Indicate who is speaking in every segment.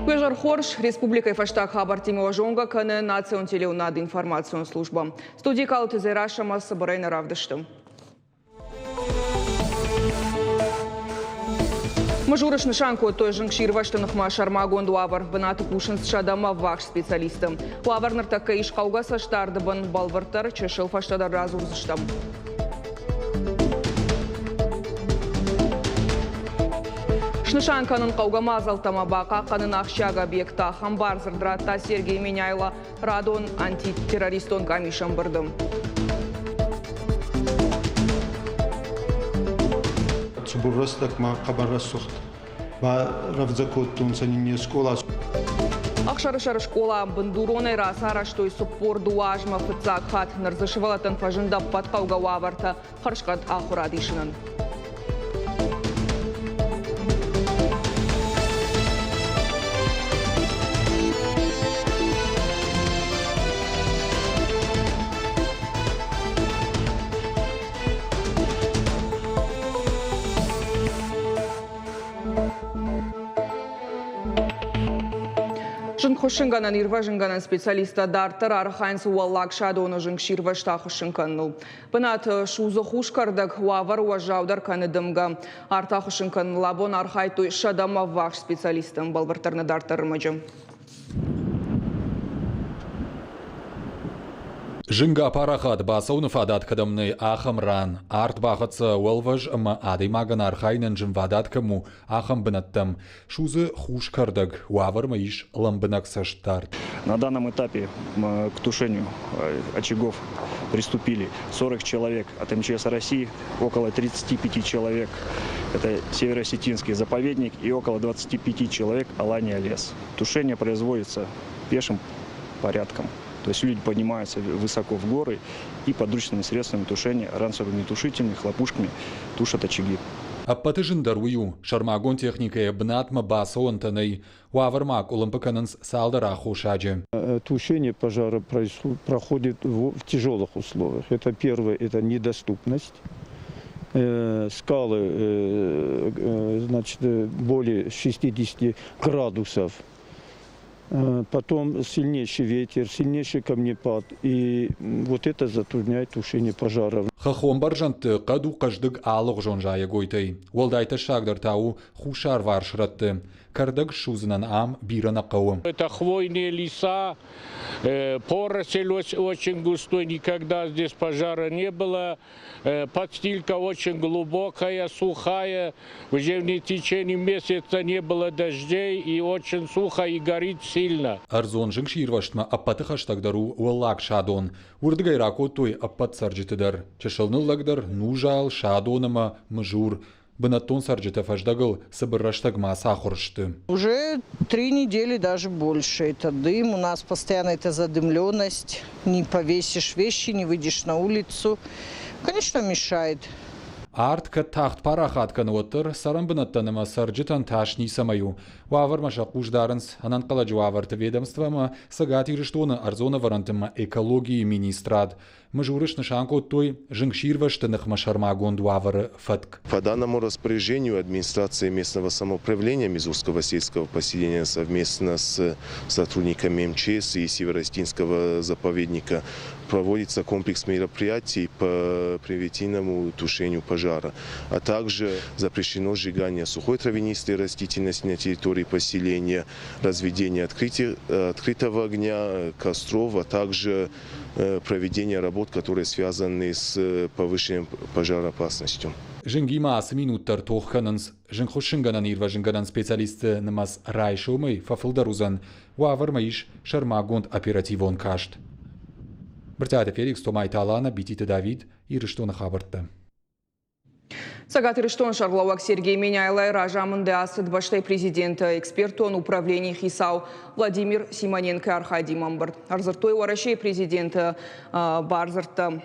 Speaker 1: Уе хорз, республикӕйы фӕстаг хабӕрттимӕ уӕ зонгӕ кӕны национ телеуынады информацион службӕ. Студийы Калоты Дзерассӕмӕ цыбырӕй нӕ равдысты. Мызуры снысан кодтой зынгсирвӕзты ныхмӕ сӕрмагонд уавӕр. Бынаты кусынц сӕдӕмӕ ӕввахс специалисты. Уавӕр ныртӕккӕ ис хъӕугӕ цӕстдарды бын, бӕлвырддӕр чысыл фӕстӕдӕр радзурдзыстӕм. Снысан кӕнын хъӕугӕ мадзӕлттӕ ӕмӕ бахъахъхъӕнын ахсджиаг объекттӕ. Ахӕм бардзырд радта Сергей Меняйло радон антитеррористон къамисы ӕмбырды.
Speaker 2: Цубур рӕстӕгмӕ хъӕбӕр рӕсугъд барӕвдзӕ кодтонцӕ нин не скъола.
Speaker 1: Ӕхсӕрысӕры скъола бындуронӕй рацарӕзтой 42 азмӕ фыццаг хатт. Ныр дзы сывӕллӕттӕн фӕзынд ӕппӕт хъӕугӕ уавӕртӕ хӕрзхъӕд ахуырад исынӕн. Зынгхуыссынгӕнӕн ирвӕзынгӕнӕн специалисттӕ дарддӕр архайынц Уӕллаг Садоны зынгсирвӕзт ахуыссын кӕныныл. Бынаты судзы хус кӕрдӕг, уавӕр уӕззаудӕр кӕны дымгӕ. Арт ахуыссын кӕныныл абон архайдтой сӕдӕмӕ ӕввахс специалисттӕ. Бӕлвырддӕр нӕ дарддӕр ӕрмӕджы.
Speaker 3: Зынг апарахат бацӕуыны фадат кӕдӕм нӕй, ахӕм ран. Арт бахӕццӕ уӕлвӕз ӕмӕ адӕймагӕн архайынӕн зынвадат кӕм у, ахӕм бынӕттӕм. Судзы хус кӕрдӕг, уавӕрмӕ ис лӕмбынӕг цӕстдард.
Speaker 4: На данном этапе к тушению очагов приступили 40 человек от МЧС России, около 35 человек это Североосетинский заповедник и около 25 человек Алания лес. Тушение производится пешим порядком. То есть люди поднимаются высоко в горы и подручными средствами тушения, ранцевыми хлопушками тушат очаги.
Speaker 3: Ӕппӕты зындӕр уый у, сӕрмагонд техникӕйӕ бынатмӕ бацӕуӕнтӕ нӕй, уавӕрмӕ къуылымпы кӕнынц цалдӕр аххосаджы.
Speaker 2: Тушение пожара проходит в тяжелых условиях. Это первое, это недоступность. Скалы, значит, более 60 градусов. Потом сильнейший ветер, сильнейший камнепад. И вот это затрудняет тушение пожаров.
Speaker 3: Хӕххон бӕрзӕндты хъӕд у хъӕздыг алыгъуызон зайӕгойтӕй. Уӕлдай тӕссагдӕр та у хуссарварс рӕтты. Кӕрдӕг ссудзынӕн ам бирӕ нӕ хъӕуы.
Speaker 5: Это хвойные леса, поросль очень густой, никогда здесь пожара не было. Подстилка очень глубокая, сухая. Уже в течение месяца не было дождей и очень сухо и горит сильно.
Speaker 3: Ӕрдзон зынгсирвӕзтмӕ ӕппӕты хӕстӕгдӕр у Уӕллаг Садон. Уырдыгӕй ракодтой ӕппӕт цӕрджыты дӕр. Чысыл ныллӕгдӕр Нузал, Садон ӕмӕ Мызур. Бынӕттон цӕрджытӕ фӕздӕгыл цыбыр рӕстӕгмӕ ацахуыр сты.
Speaker 6: Уже 3 недели, даже больше. Это дым, у нас постоянно эта задымленность. Не повесишь вещи, не выйдешь на улицу. Конечно, мешает.
Speaker 3: Арт кӕд тагъд парахат кӕны, уӕддӕр цӕрӕнбынӕттӕн ӕмӕ цӕрджытӕн тас ницӕмӕй у. Уавӕрмӕ сӕ хъус дарынц ӕнӕнхъӕлӕджы уавӕрты ведомство ӕмӕ Цӕгат Ирыстоны ӕрдзон ӕвӕрӕнты ӕмӕ экологийы министрад. Мызуры снысан кодтой зынгсирвӕзты ныхмӕ сӕрмагонд уавӕры фӕтк.
Speaker 7: По данному распоряжению администрации местного самоуправления Мизурского сельского поселения совместно с сотрудниками МЧС и Североосетинского заповедника проводится комплекс мероприятий по превентивному тушению пожара, а также запрещено сжигание сухой травянистой растительности на территории поселения, разведение открытого огня, костров, а также проведение работ, которые связаны с повышенным пожароопасностью.
Speaker 3: Зынгимӕ ацы минут дӕр тох кӕнынц. Зынгхуыссынгӕнӕн-ирвӕзынгӕнӕн специалистты нымӕц райсомӕй фӕфылдӕр уыдзӕн. Уавӕрмӕ ис сӕрмагонд оперативон каст. Брытъиаты Феликс, Томайты Алана, Бититы Давид, Ирыстоны хабӕрттӕ.
Speaker 1: Цӕгат Ирыстоны сӕргълӕууӕг Сергей Меняйлойы разамынды ацыд бӕстӕйы президенты экспертон управленийы хицау Владимир Симоненко архайдимӕ ӕмбырд. Ӕрдзырдтой Уӕрӕсейы президенты бардзырдтӕ.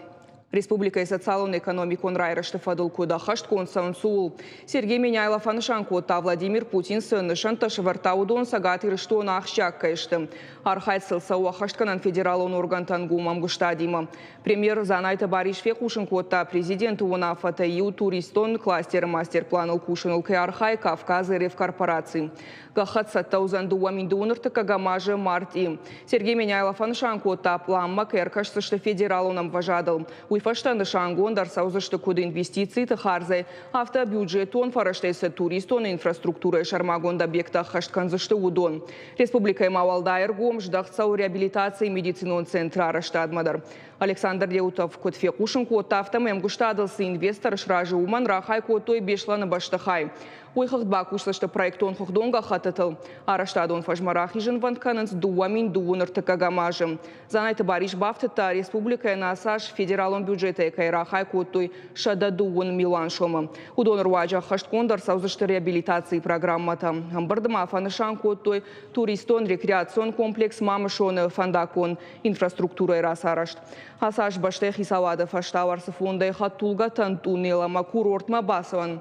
Speaker 1: Республикӕйы социалон-экономикон райрӕзты фӕдыл куыд ӕххӕстгонд цӕуынц, ууыл. Сергей Меняйло фӕнысан кодта, Владимир Путин цы нысӕнттӕ сӕвӕрдта, уыдон Цӕгат Ирыстоны ахсджиаг кӕй сты. Архайд сыл цӕуы ӕххӕстгӕнӕн федералон органты ӕнгом ӕмгуыстадимӕ. Премьер Дзанайты Барис фехъусын кодта, президенты уынаффӕтӕй иу туристон кластеры мастер-планыл кусыныл кӕй архайы Кавказы ревкорпораци. Гӕххӕтт цӕттӕ уыдзӕн 2023 азы мартъи. Сергей Меняйло фӕнысан кодта, пъланмӕ кӕй ӕркӕсдзысты федералон ӕмвӕзадыл. Уый фӕстӕ нысангонд ӕрцӕудзысты куыд инвестициты хардзӕй, афтӕ бюджетон фӕрӕзтӕй цы туристон инфраструктурӕйы сӕрмагонд объекттӕ ӕххӕст кӕндзысты, уыдон. Республикӕйы ма уӕлдай ӕргом здӕхт цӕуы реабилитацийы медицинон центры арӕзтадмӕ дӕр. Александр Реутов куыд фехъусын кодта, афтӕмӕй ӕмгуыстадыл цы инвестор сразы, уымӕн рахай кодтой Беслӕны бӕстыхай. Уый хыгъд бакусдзысты проектон хыгъдон гӕххӕттытыл. Арӕзтадон фӕзмӕ рахизынвӕнд кӕнынц 2023 азы. Дзанайты Барис бафтыдта, республикӕйӕн ацы аз федералон бюджетӕй кӕй рахай кодтой 102 милуан сомы. Уыдоны руаджы ӕххӕстгонд ӕрцӕудзысты реабилитацийы программӕтӕ. Ӕмбырды ма фӕнысан кодтой туристон-рекреацион комплекс Мамысоны фӕндаггон инфраструктурӕйы рацарӕзт. Ацы аз бӕстӕйы хицауады фӕстауӕрцы фондӕй хӕдтулгӕтӕн тъунел ӕмӕ курортмӕ бацӕуӕн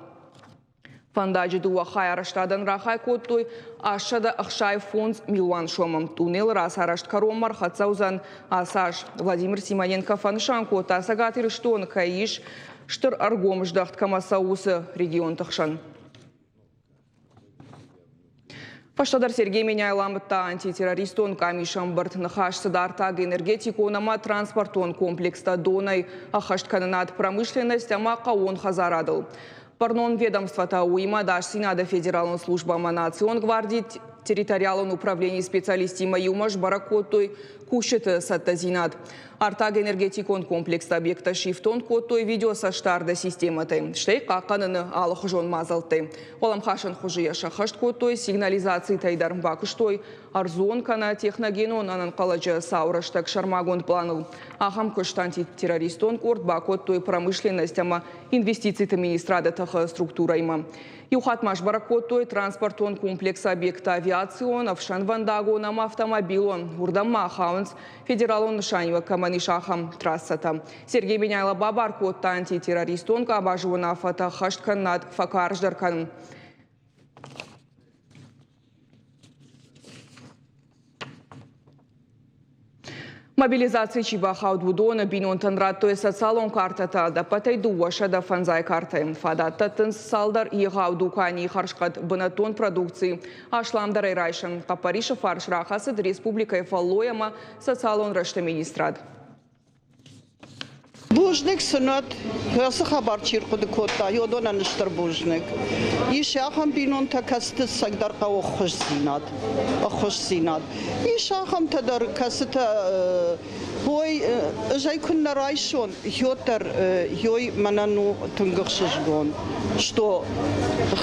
Speaker 1: Фӕндаджы дыууӕ хайарӕзтадӕн рахай кодтой 865 милуан сомы. Тъунелы рацарӕзт кӕронмӕ ӕрхӕццӕ уыдзӕн ацы аз. Владимир Симоненко фӕнысан кодта, Цӕгат Ирыстоны кӕй ис стыр ӕргом здӕхт кӕмӕ цӕуы, уыцы регионты хсӕн. Фӕстӕдӕр Сергей Меняйло амыдта антитеррористон къамисы ӕмбырд. Ныхас цыд артаг, энергетикон ӕмӕ транспортон комплекстӕ донӕй ӕххӕсткӕнынад, промышленность ӕмӕ хъӕууон хӕдзарадыл. Бӕрнон ведомствотӕ, уыимӕ ӕдасдзинады федералон службӕ ӕмӕ национ гвардийы территориалон управленийы специалисттимӕ иумӕ сбӕрӕг кодтой кусджыты цӕттӕдзинад. Артаг-энергетикон комплексты объекттӕ сифтонг кодтой видеоцӕстдарды системӕтӕй, стӕй хъахъхъӕныны алыхуызон мадзӕлттӕй. Уӕлӕмхасӕн хуызы йӕ сӕххӕст кодтой сигнализацитӕй дӕр, бакуыстой ӕрдзон кӕнӕ техногенон ӕнӕнхъӕлӕджы цауы рӕстӕг сӕрмагонд пъланыл. Ахӕм куыст антитеррористон къорд бакодтой промышленность ӕмӕ инвестициты министрады тыхы структурӕимӕ. Иу хатт ма сбӕрӕг кодтой транспортон комплексы объекттӕ авиацион, ӕфсӕнвӕндагон ӕмӕ автомобилон. Уырдӕм ма хауынц федералон нысаниуӕг кӕмӕн ис, ахӕм трассӕтӕ. Сергей Меняйло бабар кодта антитеррористон къабазы уынаффӕтӕ ӕххӕст кӕнынад фӕкарздӕр кӕнын. Мобилизацийы чи бахауд, уыдоны бинонтӕн радтой социалон картӕтӕ ӕдӕппӕтӕй 250 картӕйы. Фадат дӕттынц цалдӕр егъау дуканийы хӕрзхъӕд бынӕттон продукци асламдӕрӕй райсын. Хъӕппӕрисы фарс рахӕцыд республикӕйы фӕллой ӕмӕ социалон рӕзты министрад.
Speaker 8: Бузныг сын уӕд, ацы хабар чи рхъуыды кодта, уыдонӕн стыр бузныг. Ис ахӕм бинонтӕ, кӕцыты цӕгдӕр хъӕуы ӕххуысдзинад. ӕххуысдзинад. Ис ахӕмтӕ дӕр, кӕцытӕ ой, ӕз ӕй куыннӕ райсон, уӕддӕр ой мӕнӕн у тынг ӕхсызгон, что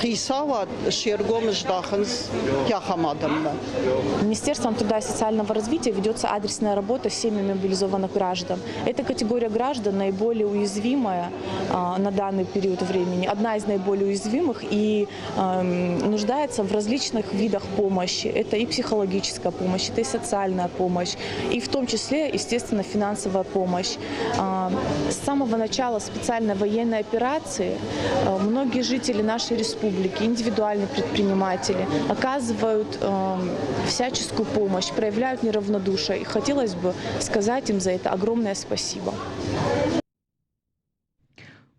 Speaker 8: хицауад се ргом здахынц ахӕм адӕммӕ.
Speaker 9: Министерством труда и социального развития ведется адресная работа с семьями мобилизованных граждан. Эта категория граждан наиболее уязвимая на данный период времени, одна из наиболее уязвимых и нуждается в различных видах помощи. Это и психологическая помощь, это и социальная помощь, и в том числе, естественно, финансовая помощь. С самого начала специальной военной операции многие жители нашей республики, индивидуальные предприниматели, оказывают всяческую помощь, проявляют неравнодушие. И хотелось бы сказать им за это огромное спасибо.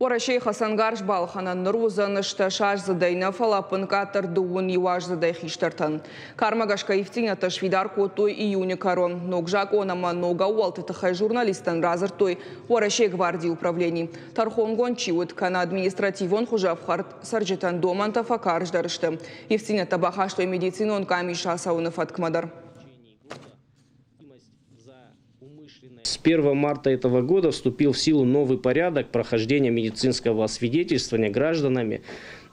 Speaker 1: Уӕрӕсейы хӕцӕнгарз балхӕнӕн ныр уыдзӕн стӕсаздзыдӕй нӕ, фӕлӕ ӕппынкъаддӕр дыууын иуаздзыдӕй хистӕртӕн. Кармӕ гӕсгӕ ивддзинӕдтӕ сфидар кодтой июны кӕрон. Ног закъон ӕмӕ ног ӕууӕлты тыххӕй журналисттӕн радзырдтой Уӕрӕсейы гвардийы управлени. Тӕрхонгонд чи уыд, кӕнӕ административон хуызы ӕфхӕрд цӕрджытӕн домӕнтӕ фӕкарздӕр сты. Ивддзинӕдтӕ бахастой медицинон къамис ацӕуыны фӕткмӕ дӕр.
Speaker 10: С 1 марта этого года вступил в силу новый порядок прохождения медицинского освидетельствования гражданами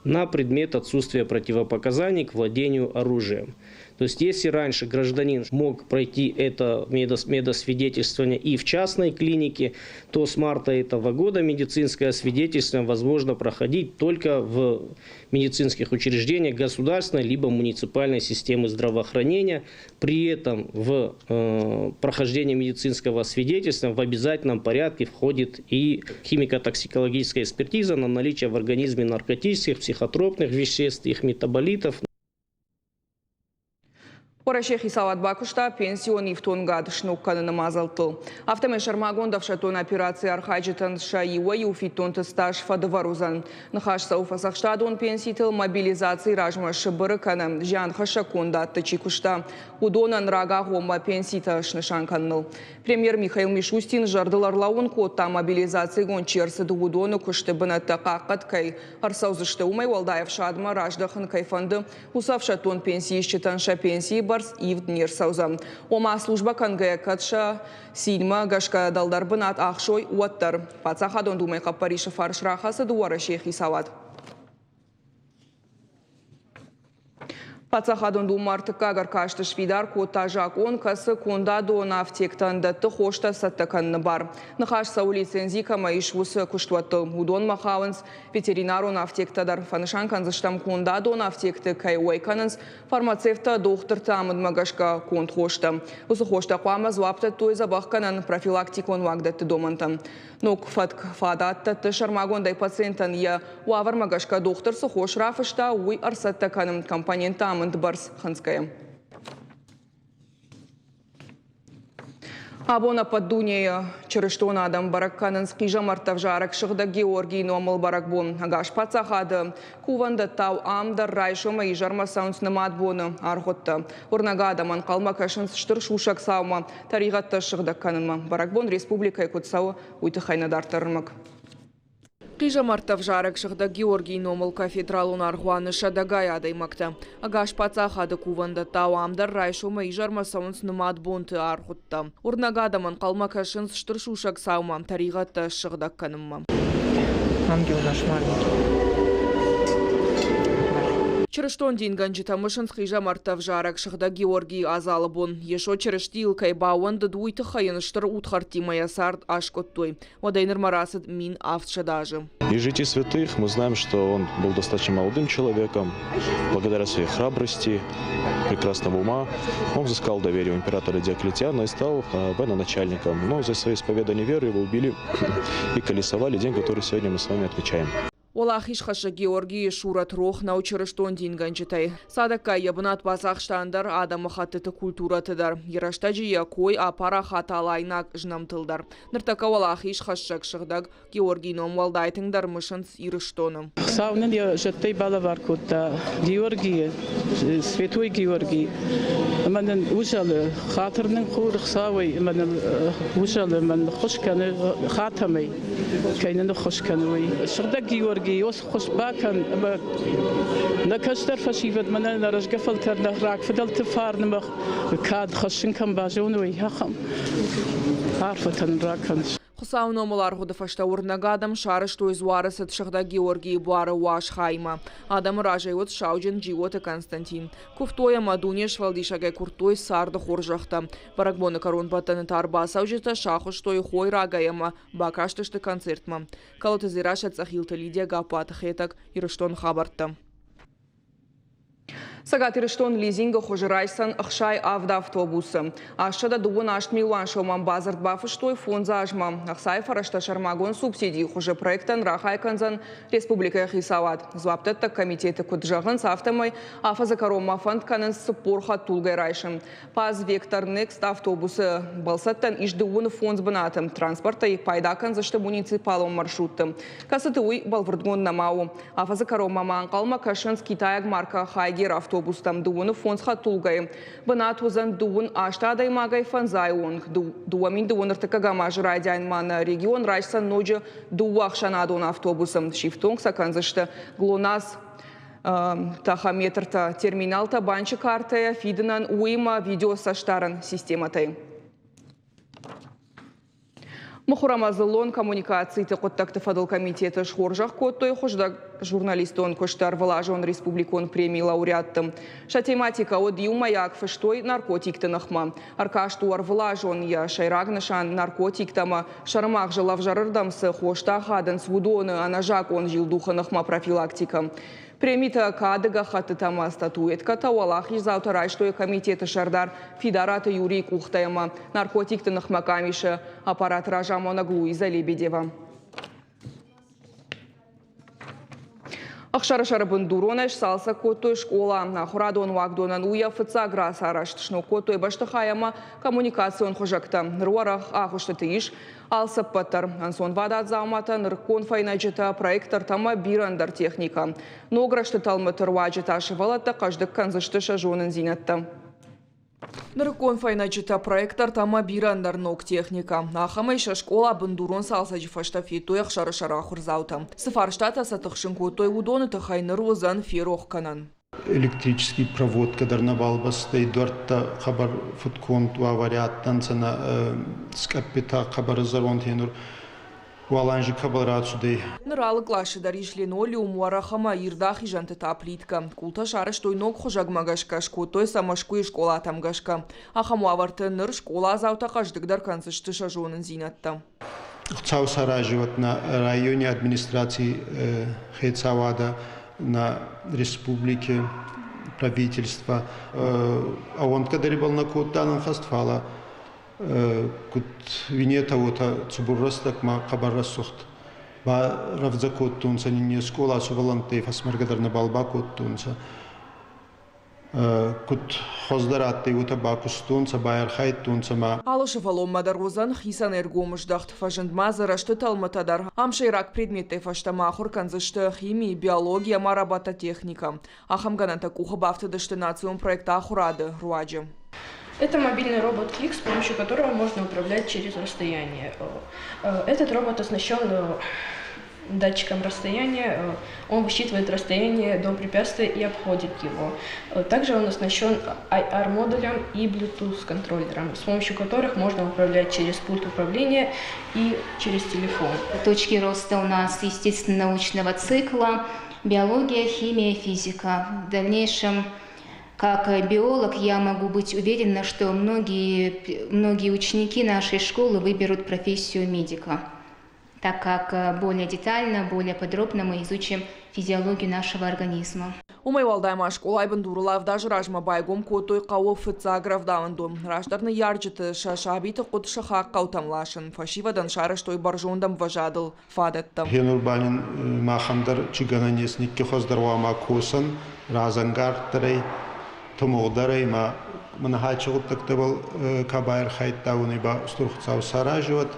Speaker 10: на предмет отсутствия противопоказаний к владению оружием. То есть если раньше гражданин мог пройти это медосвидетельствование и в частной клинике, то с марта этого года медицинское освидетельствование возможно проходить только в медицинских учреждениях государственной либо муниципальной системы здравоохранения. При этом в прохождение медицинского освидетельствования в обязательном порядке входит и химико-токсикологическая экспертиза на наличие в организме наркотических, психотропных веществ, их метаболитов.
Speaker 1: Уӕрӕсейы хицауад бакуыста пенсион ифтонгад сног кӕныны мадзӕлттыл. Афтӕмӕй сӕрмагонд ӕфсӕддон операцийы архайджытӕн сӕ иуӕй-иу фиддонты стаж фӕдывӕр уыдзӕн. Ныхас цӕуы фӕдзӕхстадон пенситыл мобилизацийы размӕ Сыбыры кӕнӕ зианхӕссӕг кондадты чи куыста, уыдонӕн рагагъоммӕ пенситӕ снысан кӕныныл. Премьер Михаил Мишустин зӕрдыл ӕрлӕууын кодта, мобилизацигонд чи ӕрцыд, уыдоны куысты бынӕттӕ хъахъхъӕд кӕй ӕрцӕудзысты. Уымӕй уӕлдай ӕфсадмӕ раздӕхын кӕй фӕнды, Уыцы ӕфсӕддон пенсиисджытӕн сӕ пенсийы бӕрц ивд не рцӕудзӕн. Ома, службӕ кӕнгӕйӕ кӕд сӕ цинмӕ гӕсгӕ дӕлдӕр бынат ахсой, уӕддӕр. Паддзахадон Думӕйы хъӕппӕрисы фарс рахӕцыд Уӕрӕсейы хицауад. Паддзахадон Думӕ ӕртыккаг ӕркасты сфидар кодта закъон, кӕцы кондадон афтектӕн дӕтты хостӕ цӕттӕ кӕныны бар. Ныхас цӕуы лицензи кӕмӕ ис, уыцы куыстуӕттыл. Уыдонмӕ хауынц Ветеринарон афтектӕ дӕр фӕнысан кӕндзыстӕм кондадон афтекты кӕй уӕй кӕнынц фармацевттӕ дохтырты амындмӕ гӕсгӕ конд хостӕ. Уыцы хостӕ хъуамӕ дзуапп дӕттой дзӕбӕхгӕнӕн профилактикон уагдӕтты домӕнтӕн. Ног фӕтк фадат дӕтты сӕрмагондӕй пациентӕн йӕ уавӕрмӕ гӕсгӕ дохтыр цы хос рафыста, уый ӕрцӕттӕ кӕнын компонентты амынд бӕрц хынцгӕйӕ. Абон ӕппӕт дунейы чырыстон адӕм бӕрӕг кӕнынц хъизӕмӕрттӕ ӕвзарӕг Сыгъдӕг Георгийы номыл бӕрӕгбон. Ӕгас паддзахады кувӕндӕттау ам дӕр райсомӕй изӕрмӕ цӕуынц нымад боны аргъуыдтӕ. Уырнӕг адӕм ӕнхъӕлмӕ кӕсынц стыр сусӕг цаумӕ, тӕригъӕдтӕ ссыгъдӕг кӕнынмӕ. Бӕрӕгбон республикӕйы куыд цӕуы, уый тыххӕй нӕ дарддӕр ӕрмӕг. Хъизӕмӕрттӕ ӕвзарӕг Сыгъдӕг Георгийы номыл кафедралон аргъуаны сӕдӕгай адӕймӕгтӕ. Ӕгас паддзахады кувӕндӕттау ам дӕр райсомӕй изӕрмӕ цӕуынц нымад бонты аргъуыдтӕ. Уырнӕг адӕм ӕнхъӕлмӕ кӕсынц стыр сусӕг цаумӕ, тӕригъӕдтӕ ссыгъдӕг кӕнынмӕ.
Speaker 11: Ангел наш маленький.
Speaker 1: Чырыстон дингӕнджытӕ мысынц хъизӕмӕрттӕ ӕвзарӕг Сыгъдӕг Георгийы адзалы бон. Йесо Чырыстийыл кӕй баууӕндыд, уый тыххӕй йын стыр удхӕрттимӕ йӕ цард аскъуыдтой. Уӕдӕй нырмӕ рацыд 1700 азы.
Speaker 12: Из житий святых мы знаем, что он был достаточно молодым человеком. Благодаря своей храбрости, прекрасного ума, он взыскал доверие у императора Диоклетиана и стал военачальником. Но за свое исповедание веры его убили и колесовали день, который сегодня мы с вами отмечаем.
Speaker 1: Уӕлахизхӕссӕг Георгийы сурӕт рох нӕу чырыстон дингӕнджытӕй. Цадӕггай йӕ бынат бацахста ӕндӕр адӕмыхӕттыты культурӕты дӕр. Йӕ рӕстӕджы йӕ кой апарахат алайнаг знӕмтыл дӕр. Ныртӕккӕ уӕлахизхӕссӕг сыгъдӕг Георгийы ном уӕлдай тынгдӕр мысынц Ирыстоны.
Speaker 13: Хуыцау нын йӕ зӕдтӕй балӕвар кодта Георгийы, Святой Георгий. Ӕмӕ нын узӕлы, хатыр нын куры Хуыцауӕй, ӕмӕ нын узӕлы, ӕмӕ нын ххуыс кӕны хатӕмӕй. кӕй нын ныххуыс кӕны, уый. Сыгъдӕг Георгий, ос ххуыс бакӕн ӕмӕ нӕ кӕстӕр фӕсивӕд мӕнӕ нӕ рӕзгӕ фӕлтӕр нӕ рагфыдӕлты фарнмӕ кад хӕссын кӕм базоной, ахӕм арфӕтӕ нын ракӕн.
Speaker 1: Хуыцауы номыл аргъуыды фӕстӕ уырнӕг адӕм сарӕзтой дзуары цыд Сыгъдӕг Георгийы буары уаз хаймӕ. Адӕмы разӕй уыд сауджын Джиоты Константин. Куывтой ӕмӕ дуне сфӕлдисӕгӕй куырдтой царды хорзӕхтӕ. Бӕрӕгбоны кӕронбӕттӕны та ӕрбацӕуджытӕ сахуыстой хойрагӕй ӕмӕ бакастысты концертмӕ. Калоты Дзерассӕ, Цъӕхилты Лидия, Гаппуаты Хетӕг, Ирыстоны хабӕрттӕ. Цӕгат Ирыстон лизингы хуызы райсдзӕн 67 автобусы. 828 милуан сомӕн бадзырд бафыстой фондз азмӕ. Ӕхцайы фӕрӕзтӕ сӕрмагонд субсидийы хуызы проектӕн рахай кӕндзӕн республикӕйы хицауад. Дзуапдӕттӕг комитеты куыд зӕгъынц, афтӕмӕй афӕдзы кӕронмӕ фӕнд кӕнынц 40 хӕдтулгӕ райсын. ПАЗ Вектор Next автобусы бӕлцӕттӕн ис дыууын фондз бынаты. Транспортӕй пайда кӕндзысты муниципалон маршрутты, кӕцыты уый бӕлвырдгонд нӕма у. Афӕдзы кӕронмӕ ма ӕнхъӕлмӕ кӕсынц китайаг маркӕ Хайгер автобустӕм дыууын фондз хӕдтулгӕйы. Бынат уыдзӕн дыууын аст адӕймагӕй фӕндзайы онг. 2000 ӕртыккӕгӕм азы райдианмӕ нӕ регион райсдзӕн ноджы дыууӕ ӕхсӕнадон автобусы. Сифтонг сӕ кӕндзысты ГЛОНАСС тахометртӕ, терминалтӕ банчы картӕйӕ фидынӕн, уыимӕ видеоцӕстдарӕн системӕтӕй. Мыхуыр ӕмӕ дзыллон коммуникациты хъуыддӕгты фӕдыл комитеты схорзӕх кодтой хуыздӕр журналистон куысты ӕрвылазон республикон премийы лауреатты. Сӕ тематикӕ уыд иумӕйаг, фыстой наркотикты ныхмӕ. Ӕркаст у ӕрвылазон, йӕ сӕйраг нысан наркотиктӕ ӕмӕ сӕрымагъзы ӕвзӕрырдӕм цы хостӕ ахадынц, уыдоны ӕнӕзакъон зилдухы ныхмӕ профилактикӕ. Премитӕ, кады гӕххӕттытӕ ӕмӕ статуэткӕтӕ уӕлахиздзаутӕ райстой комитеты сӕрдар Фидараты Юрийы къухтӕй ӕмӕ наркотикты ныхмӕ къамисы аппараты разамонӕг Луиза Лебедева. Ӕхсӕрысӕры бындуронӕй сцалцӕг кодтой скъола. Ахуырадон уагдонӕн у йӕ фыццаг рацарӕзт. Сног кодтой бӕстыхай ӕмӕ коммуникацион хуызӕгтӕ. Ныр уӕрӕх агъуыстыты ис алцыппӕт дӕр. Ӕнцонвадат дзауматӕ, нырыккон фӕйнӕджытӕ, проектортӕ ӕмӕ бирӕ ӕндӕр техникӕ. Ног рӕзты тӕлмыты руаджы та сывӕллӕттӕ хъӕздыг кӕндзысты сӕ зонындзинӕдтӕ. Нырыккон фӕйнӕджытӕ, проектортӕ ӕмӕ бирӕ ӕндӕр ног техникӕ. Ахӕмӕй сӕ скъола бындурон цалцӕджы фӕстӕ федтой ӕхсӕрысӕр ахуырдзаутӕ. Цы фарстатӕ сӕ тыхсын кодтой, уыдоны тыххӕй ныр уыдзӕн ферох кӕнӕн.
Speaker 14: Электрический проводка дӕр нӕбал бастӕй, дуӕрттӕ хъӕбӕр фудконд уавӕри адтӕнцӕ, нӕ скъӕппитӕ хъӕбӕр зӕронд хенур уал анзи кӕбӕл рацудӕй.
Speaker 1: Ныр алы къласы дӕр ис линолеум, уӕрӕх ӕмӕ ирд ахизӕнты та плиткӕ. Къултӕ сарӕзтой ног хуызӕгмӕ гӕсгӕ, скодтой сӕ Мӕскуыйы скъолатӕм гӕсгӕ. Ахӕм уавӕрты ныр скъоладзаутӕ хъӕздыгдӕр кӕндзысты сӕ зонындзинӕдтӕ.
Speaker 14: Хуцау саразӕд нӕ райони администраций хецауадӕ, нӕ республики правительство. Ӕууӕндгӕ дӕр ибӕл нӕ кодтан ӕнхӕст, фалӕ куд уинетӕ, уотӕ цубур рӕстӕгмӕ хъӕбӕр рӕсугъд барӕвдзӕ кодтонцӕ нин не скъола, сувӕллӕнттӕй фӕсмӕргӕ дӕр нӕбал бакодтонцӕ. Куд хуӕздӕр адтӕй, уотӕ бакустонцӕ, байархайдтонцӕ ма.
Speaker 1: Алы сывӕллонмӕ дӕр уыдзӕн хицӕн ӕргом здӕхт. Фӕзынд ма дзы рӕзты тӕлмытӕ дӕр. Ам сӕйраг предметтӕй фӕстӕмӕ ахуыр кӕндзысты хими, биологи ӕмӕ робототехникӕ. Ахӕм гӕнӕнтӕ къухы бафтыдысты национ проект Ахуырады руаджы.
Speaker 15: Это мобильный робот Клик, с помощью которого можно управлять через расстояние. Этот робот оснащен датчиком расстояния, он высчитывает расстояние до препятствия и обходит его. Также он оснащен IR-модулем и Bluetooth-контроллером, с помощью которых можно управлять через пульт управления и через телефон.
Speaker 16: Точки роста у нас, естественно, научного цикла, биология, химия, физика. В дальнейшем, как биолог, я могу быть уверена, что многие, многие ученики нашей школы выберут профессию медика, так как более детально, более подробно мы изучим физиологию нашего организма.
Speaker 1: Уымӕй уӕлдай ма скъолайы бындурыл авд азы размӕ байгом кодтой хъӕуы фыццаг рӕвдауӕндон. Раздӕр ныййарджыты сӕ сабиты хъуыд сыхаг хъӕутӕм ласын. Фӕсивӕдӕн сарӕзтой бӕрзонд ӕмвӕзадыл фадӕттӕ.
Speaker 14: Хенур ба нин махӕн дӕр чи гӕнӕн ес никки хуӕздӕр уама косӕн, разӕнгарддӕрӕй, тумугъдӕрӕй ма мӕнӕ хачи гъуддӕгтӕбӕл ка байархайдта, уони ба Устур Хуцау саразӕд.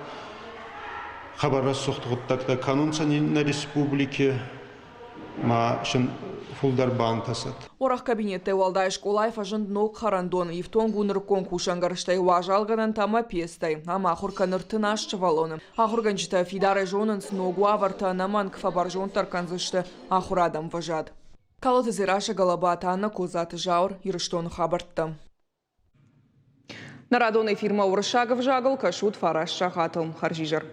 Speaker 14: Хъӕбӕр рӕсугъд гъуддӕгтӕ кӕнунцӕ нӕ республики ма син фулдӕр бантӕсӕд.
Speaker 1: Уӕрӕх кабинеттӕй уӕлдай скъолайы фӕзынд ног хӕрӕндон, ифтонг у нырыккон кусӕнгӕрзтӕй, уазалгӕнӕнтӕ ӕмӕ пецтӕй. Ам ахуыр кӕны 38 сывӕллоны. Ахуыргӕнджытӕ фидарӕй зонынц, ног уавӕртӕ ӕнӕмӕнг фӕбӕрзонддӕр кӕндзысты ахуырады ӕмвӕзад. Калоты Дзерассӕ, Галабаты Анна, Козаты Зауыр, Ирыстоны хабӕрттӕ. Нӕ радон эфирмӕ уырыссаг ӕвзагыл кӕсут фараст сахатыл. Хӕрзизӕр.